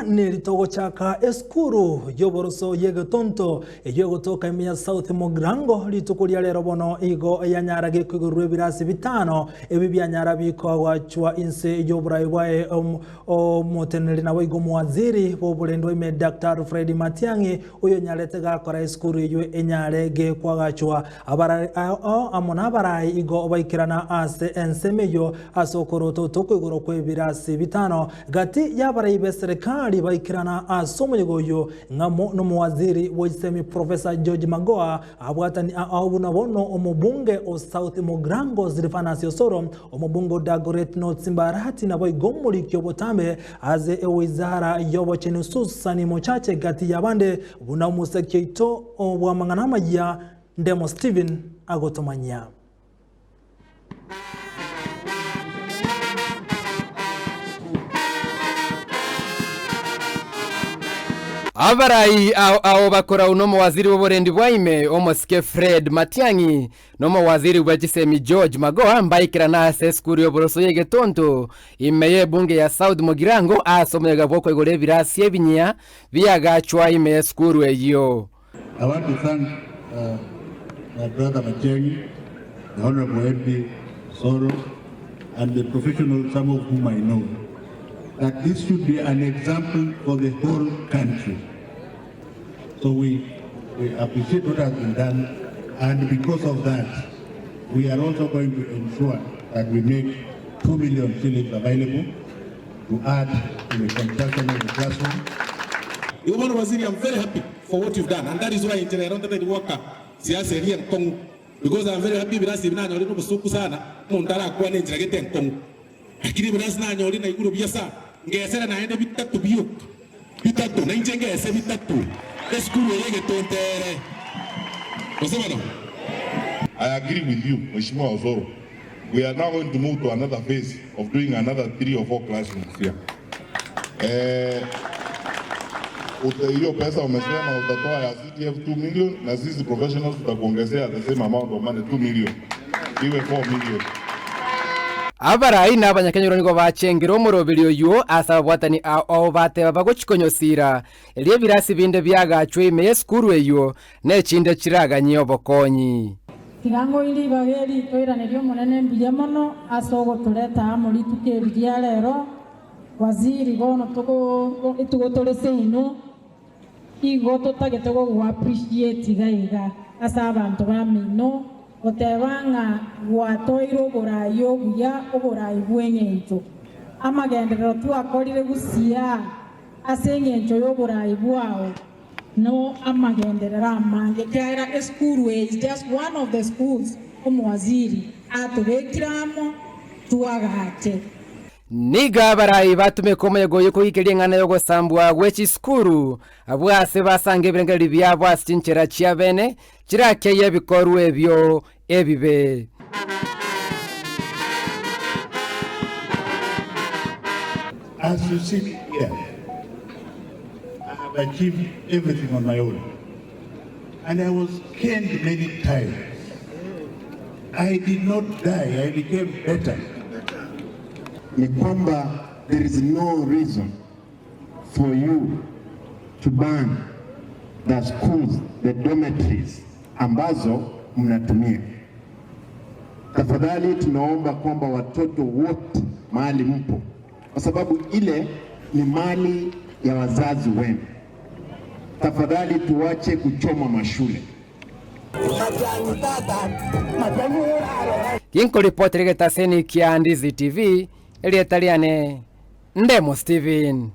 neri togochaka esukuru y'oboroso y'egetonto eyio egotoka ime ya South Mugirango rituko ria rero bono igo yanyara gekoigorerwa ebirasi bitano ebi bianyara bikoagachwa inse y'oborai bwaye omoteneneri naboigo omowaziri bw'oborendwa ime Daktari Fred Matiang'i oyonyarete gakora esukuru eyio enyare gekoagachwa Abarai ao amo nabarai igo baikerana ase ensemo eyio ase okorototo kw'igoro kw'ebirasi bitano. Gati y'abarai b'eserekari baikerana ase omoyega oyio ng'amo nomowaziri bw'echisemi Professor George Magoha, abwatani ao buna bono omobunge o South Mugirango Silvanus Osoro, omobunge o Dagoretti North Simba Arati naboigo omoriki obotambe ase ewizara y'obochenu Susan Mochache gati y'abande buna omoseki oito bw'amang'ana amayia Ndemo Stephen agotomanyia. Abarai ao ao bakorau nomowaziri bw'oborendi bwa ime omosike Fred Matiang'i nomowaziri bwe chisemi George Magoha mbaikerana ase esukuru y'oboroso y'egetonto ime y'ebunge ya South Mugirango ase omoyega bw'okoigora ebirasi ebinyia biagachwa ime y'esukuru eyio. I want to thank uh, my brother Matiang'i, the Honorable MP Soro, and the professionals, some of whom I know, that this should be an example for the whole country. So we, we appreciate what has been done, and because of that, we are also going to ensure that we make 2 million shillings available to add to the construction of the classroom. Igo bono waziri I'm very happy for what you've done and that is why inche rero ntatari goaka siasa eria enkong'u because I'm very happy ebirasi ebi nanyorire nobosoku sana omonto arakwane enchera gete enkong'u lakini ebirasi nanyorire naigure buya sana ngesera naende bitato bioka bitato nainche ngese bitato esukuru eye egetonto ere gose bono. I agree with you Mheshimiwa Osoro We are now going to move to another phase of doing another three or four classrooms here. Eh, hiyo pesa umesema utatoa ya CDF 2 million na sisi professionals tutakuongezea the same amount of money 2 million iwe 4 million. Abarai na abanyakenyoro nigo bachengire omoroberi oyio ase ababwatani ao bateba bagochia konyosira, erio ebirasi binde biagachwe ime y'esukuru eyio, ne chinde chiraganyie obokonyi. Tiga ngoe ribaga eri toiranerie Omonene mbuya mono ase ogotoreta amo rituko eri ria rero. Waziri, bono togo tore seino, igo totagete gogo appreciate iga iga ase abanto bamino, goteba ng'a gwatoire oborai obuya, oborai bw'eng'encho. Amagenderero twakorire gusii aa ase eng'encho y'oborai bwao. No amagenderero amange, ekiagera esukuru eye is just one of the schools omowaziri atobekire amo twagache. Nigo abarai batumeka omoyega oyo koikeria eng'ana y'ogosambwa gwe chisukuru, abwo ase basange ebirengererio biabo ase chinchera chiabene, chirakeye ebikorwa ebio ebibe. As you see me here, I have achieved everything on my own. And I was caned many times. I did not die, I became better. Ni kwamba there is no reason for you to burn the schools, the dormitories ambazo mnatumia. Tafadhali tunaomba kwamba watoto wote mahali mpo, kwa sababu ile ni mali ya wazazi wenu. Tafadhali tuache kuchoma mashule. Ginkoripotera egetaseni kia Ndizi TV, erieta riane Ndemo Steven.